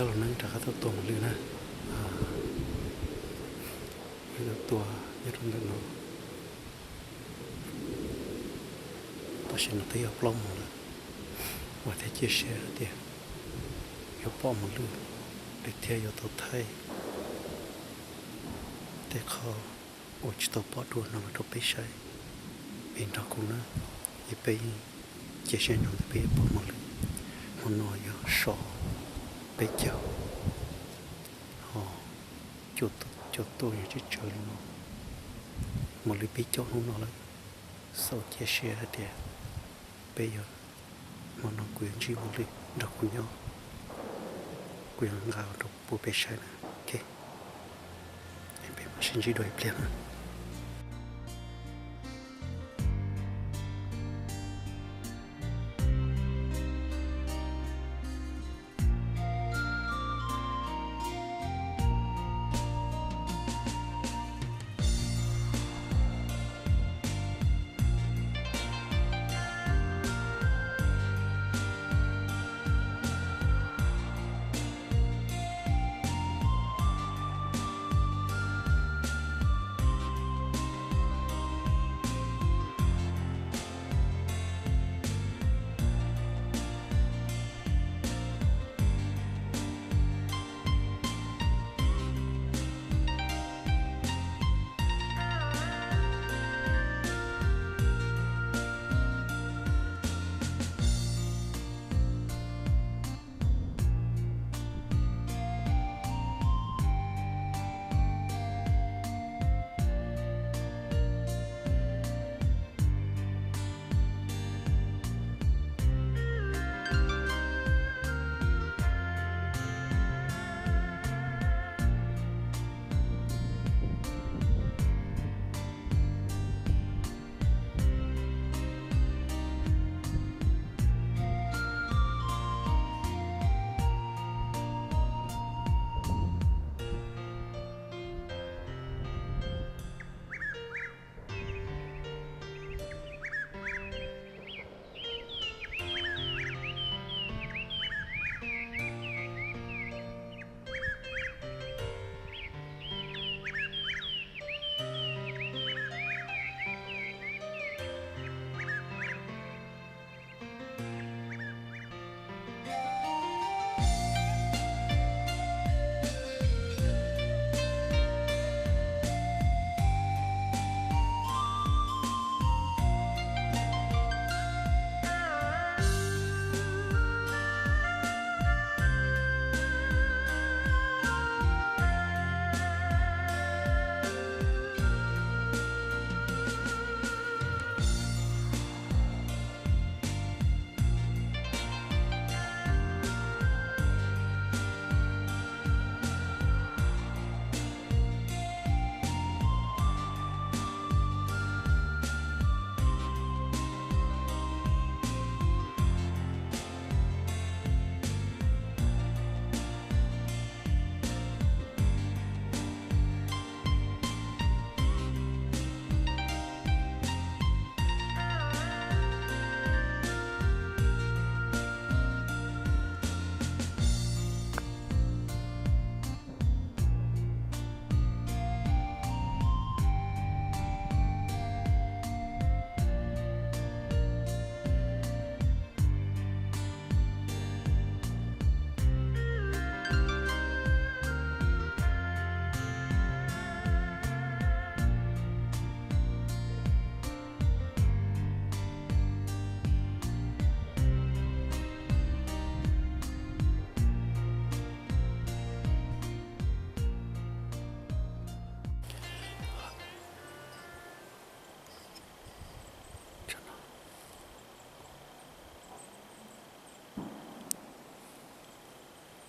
Coj los neeb rov qab tuaj tua mos lwj na. Wb tuaj tua nyob rau ntawm no, tam sim no twb yog plaub moos lawm. Vam thiab cia siab hais tias yuav pom mos lwj, lwm thiab yuav tau thaij tej qho uas tsis tau pom dua no los rau peb saib. Es nrog kuv na, es peb cia siab nyob ntawm peb yuav pom mos lwj. Hmo no yog so peb caug, ho cua tuaj yog tsawg tsawg li no, mos lwj peb caug hnub no lawm. Xav cia siab hais tias peb yuav, hmo no kuv yuav ntsib mos lwj nrog kuv nyob, kuv yuav nqa rau pub peb saib na. Ok, peb mam sib ntsib dua ib pliag na.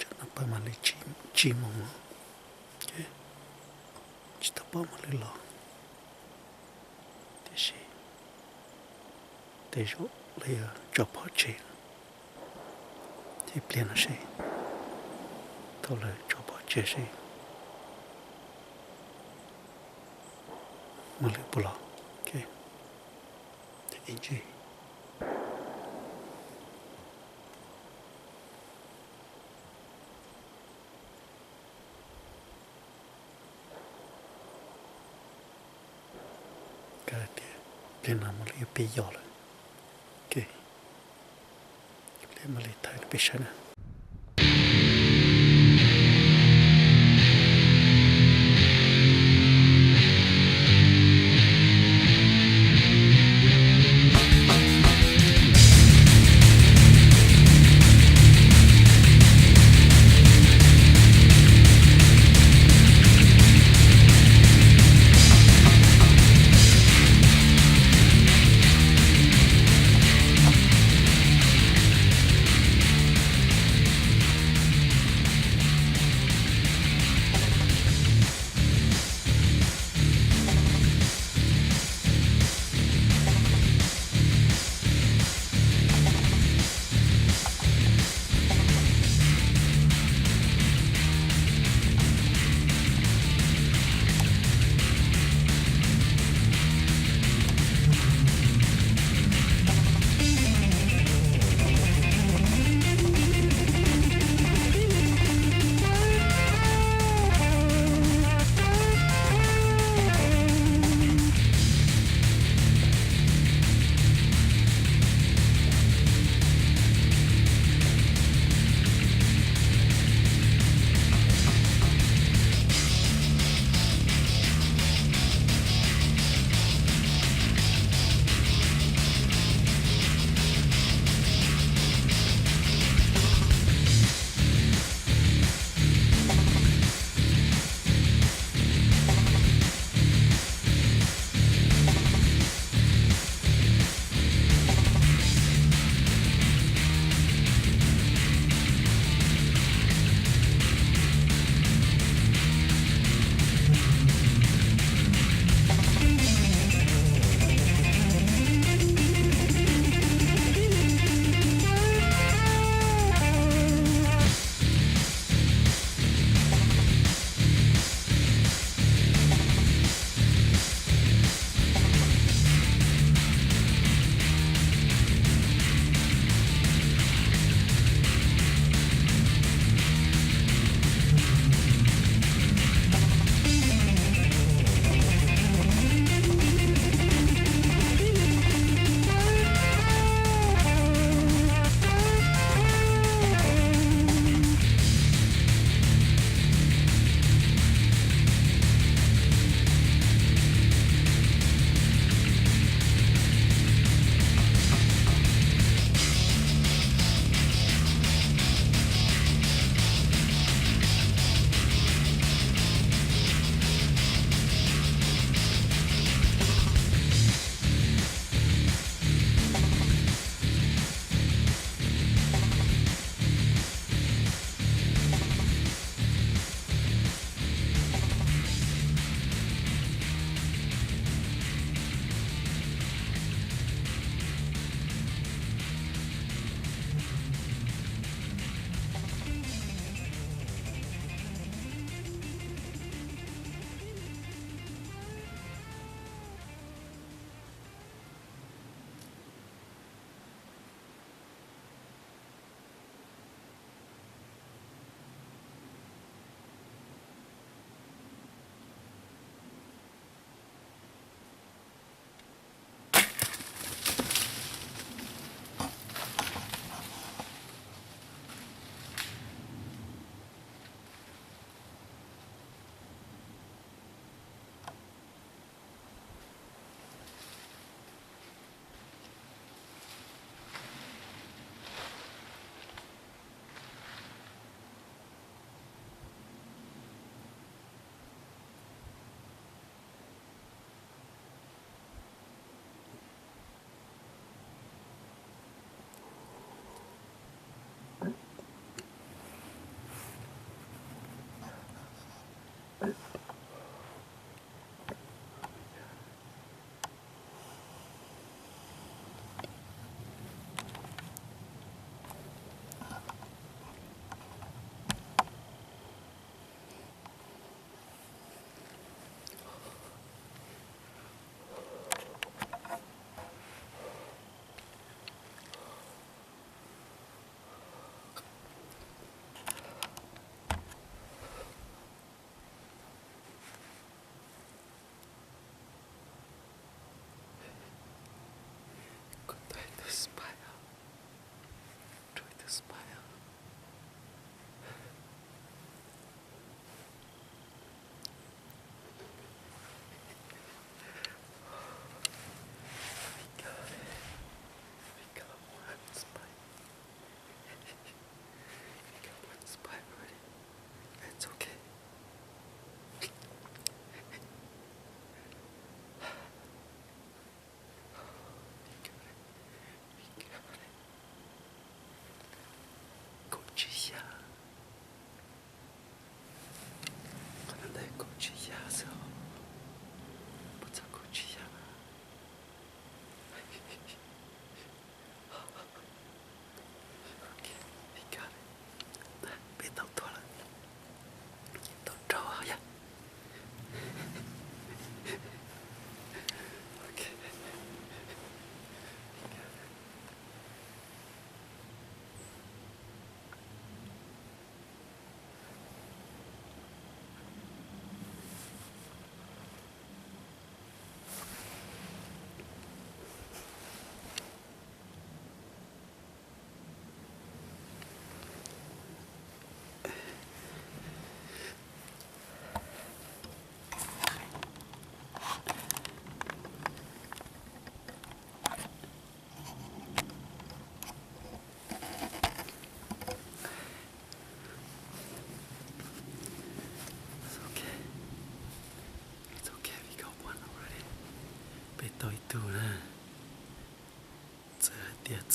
Tsam no pawg mam li tsib moos, tsis tau pom mos lwj los, tiam sis tej zaum lawv yuav tso pov tseg, ces pliag no seb, thaum lawv tso pov tseg seb mos lwj puas los. Ces ib ntsis Pliag no mam li yuav pib yos lawm. Ok, pliag mam li thaij rau peb saib na.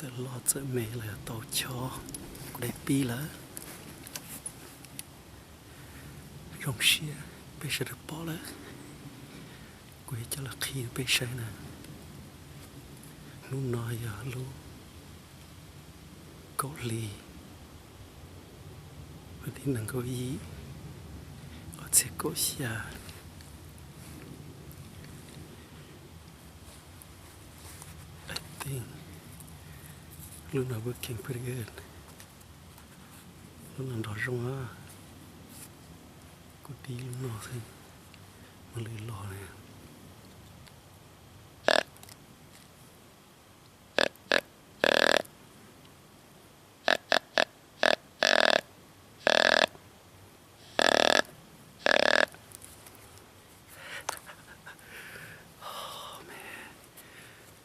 Loj txawm me los yog tau chob, kuv dai pib lawm. Zoo siab peb sawv daws pom lawm, kuv yuav coj los qhib peb saib na. Hnub no yog lub kaum hli, vas thib nees nkaum ib, ob txhiab kaum xya. I think lub no looking pretty good. Lub no nrov zoo a. Kuv dib lub no xwb, muaj lwm los li.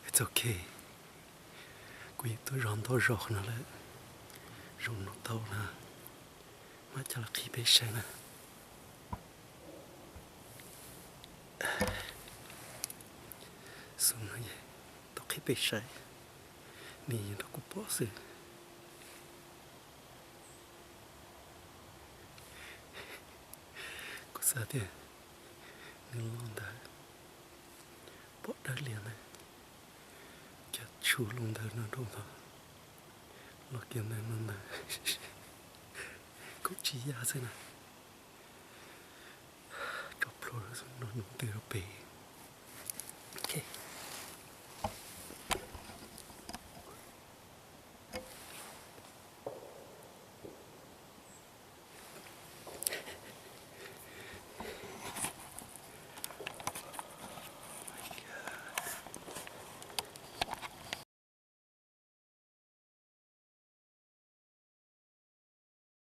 It's okay. Kuv yeej tuaj zov ntau zaus qhov no lawm. Zoo no tau na, mam coj los qhib peb saib na. Xub no tau qhib peb saib, nws yeej nrog kuv pom xwb. Kuv xav tias nws los ntawd pom dawb lias ntawd, cov tshuaj los ntawd no rau ntawd, los kiag ntawd no ntawd, kaum tsib yam xwb na. Tso plhuav no ntws rau pem.